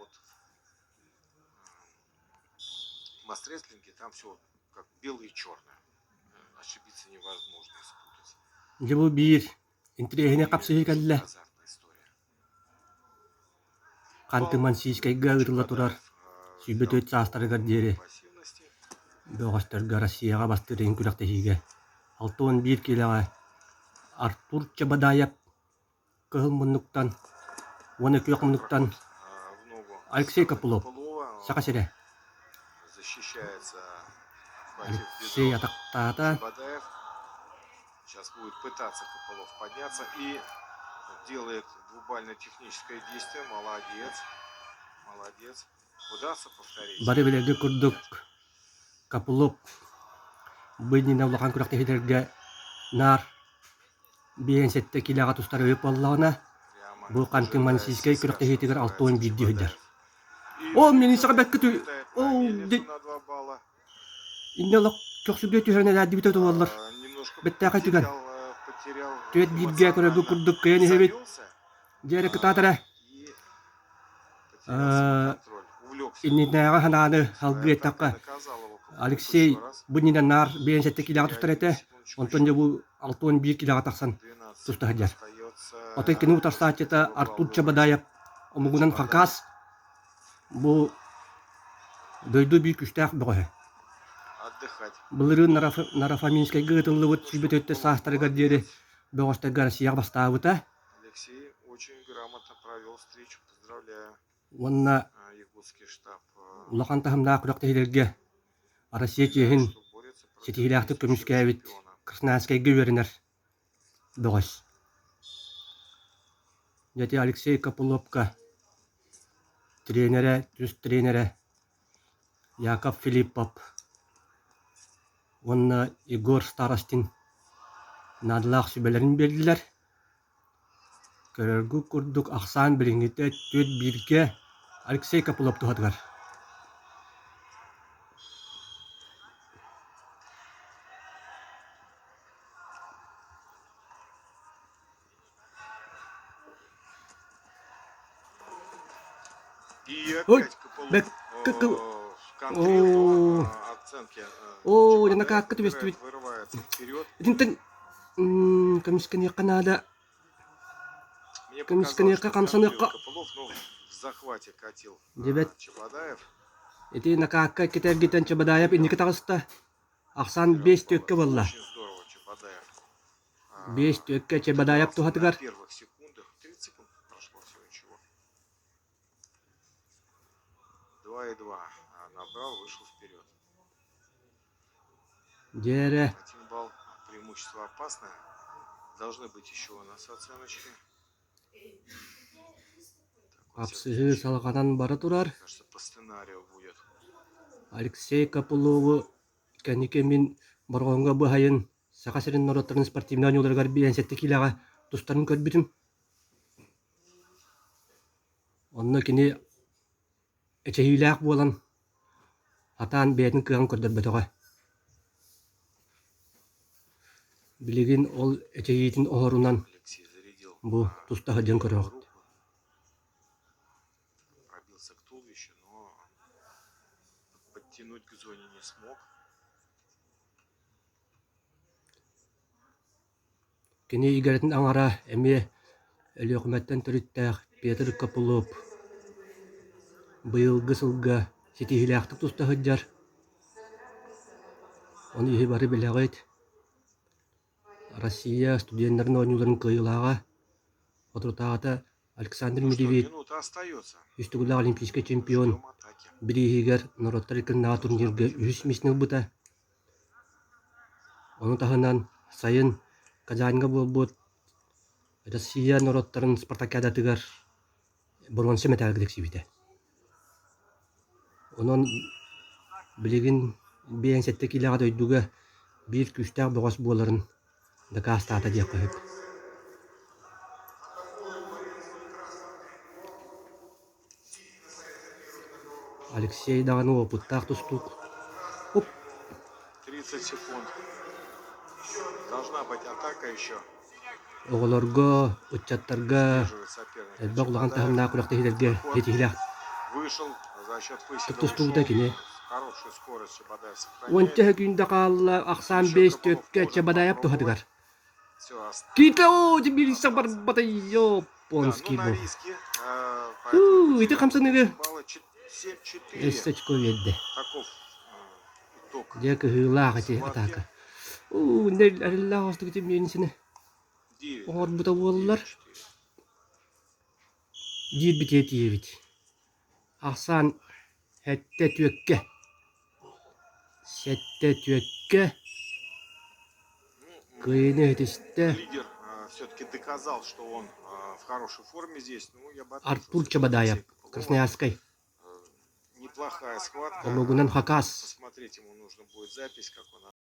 вот в масс-рестлинге там все как белое и черное. Ошибиться невозможно и спутать. Дьэ бу биир интэриэһинэй хапсыһыы кэллэ. Ханты-Мансийскайга ыытылла турар 24 саастарыгар диэри бөҕөстөргө Россияҕа бастыыр иһин күрэхтэһиигэ 61 киилэҕэ Артур Чабадаев кыһыл муннуктан уонна күөх муннуктан Алексей Копылов Саха сирэ Алексей атахтаата Сейчас будет пытаться Копылов подняться и делает двубально-техническое действие. Молодец. Молодец. Удастся повторить? Бары билэргэ курдук Копылов бу иннинэ улахан күрэхтэһиилэргэ наар 57 киилэҕэ тустар өйүк буоллаҕына, бу Ханты-Мансийскай күрэхтэһиитигэр 61 сылдьар. Оо, милиция бэккэ Оо, Инньэ олох көхсүгэ түһэрэн элээрдибитэ туоллар. Бэттээхэй түгэн. Түөрт бииргэ көрөргүт курдук кыайан иһэбит. Дьэ эрэ кытаат эрэ. Иннинээҕи санааны салгыы эттэххэ, Алексей бу иннинэ наар 57 киилэҕэ тустар этэ, онтон дьэ бу 61 киилэҕэ тахсан туста сылдьар. Оттон кини утарсааччыта Артур Чабадаев омугунан хакас, Бу дойду биир күүстээх бөҕөһө. Былырыын Нарафаминскайга ыытыллыбыт 104 саастарыгар диэри бөҕөстөргө Россияҕа бастаабыта. Уонна улахан таһымнаах күрэхтэһиилэргэ Россия чиэһин ситиһиилээхтик көмүскээбит Красноярскайга үөрэнэр бөҕөс. Дьэ ити Алексей Копыловка тренерэ, түс тренерэ Яков Филиппов уонна Егор Старостин наадалаах сүбэлэрин биэрдилэр. Көрөргүт курдук ахсаан билиҥҥитэ түөрт бииргэ Алексей Копылов туһатыгар. И Ой, опять Копылов бэк кыкыл в контре, Оо, но оценки оо, Чебадаев накаакка убирает, түбэстибит. вырывается вперед. Итинтэн көмүскэниэххэ наада. Мне показалось, Көмүскэниэххэ, что контрил хамсаныахха. Копылов, но в захвате катил Дебет Чебадаев. ити накаакка иккитэ Чебадаев инники таҕыста. Ахсаан Потерял биэс баллы. түөккэ буолла. Очень здорово Чебадаев Биэс түөккэ Чебадаев отыгрался на туһатыгар. первых секундах. 30 секунд прошло всего ничего. 2,2 набрал, вышел вперед. Дьээрэ Один балл преимущество опасное. Должны быть еще у нас оценочки. Так, вот хапсыһыы салҕанан бара турар. Кажется, по сценарию будет. Алексей Копылову кэнники мин Борҕоҥҥо быһайын Саха сирин норуоттарын спортивнай оонньууларыгар 57 киилэҕэ тустарын көрбүтүм. Онно кини эчэйиилээх буолан, сатаан бэйэтин кыаҕын көрдөрбөтөҕө. Билигин ол эчэйиитин оһорунан Алексей зарядил бу туста сылдьан көрөҕүт. руку. Пробился к туловищу, но подтянуть к зоне не смог. Кини игирэтин аҥара эмиэ Өлүөхүмэттэн төрүттээх Петр Копылов быйылгы сылга ситиһиилээхтик туста сылдьар. Ону иһи бары билэҕит. Россия студеннарын оонньууларын кыайыылааҕа, соторутааҕыта Александр Ну что, Медведь минута остается. үс төгүллээх олимпийскай чемпион Ждем атаки. бирииһигэр норуоттар иккиннээҕи Должна турнирга быть үһүс обязательно. миэстэни ылбыта. Ону таһынан сайын Казаньга буолбут Россия норуоттарын спартакиадатыгар боруонса мэтээлгэ тиксибитэ. Онон билигин 57 киилэҕэ дойдуга биир күүстээх бөҕөс буоларын дакаастаата диэххэ сөп. Алексей даҕаны уопуттаах тустуук. Оп! 30 секунд. Должна быть атака еще. Оҕолорго, ыччаттарга Сдерживает соперника элбэх улахан Чебадаев. таһымнаах күрэхтэһиилэргэ Проход. ситиһиилээх. Вышел за счет выседа Тустубута ушел. кини. Хорошую скорость Чебадаев Уонча сохраняет. сөкүүндэ хаалла, ахсаан Еще биэс Копылов түөккэ может Чебадаев туһатыгар. попробовать. Все, Кита оо, биирсэ остался. барбата Да, ну японский на бу. риске, поэтому Хуу, ити потерял хамсаныгы 8 балла. 7-4. өссө очко биэрдэ. Таков итог Дьэ кыһыылаах ити схватки. атака. Уу, эрэллээх оҕустук ити миэнсини 9, оҥорбута буоллар 9-4. диирбитиэ тиийэбит. Ахсаан сэттэ түөккэ. Сэттэ түөккэ. Ну, Кыайыыны иһитистэ лидер все-таки доказал, что он в хорошей форме здесь. Ну, я бы отметил Артур все-таки Чабадаев, Алексея Копылова. Красноярскай. Неплохая схватка. Омугунан Хакас. Посмотреть ему нужно будет запись, как он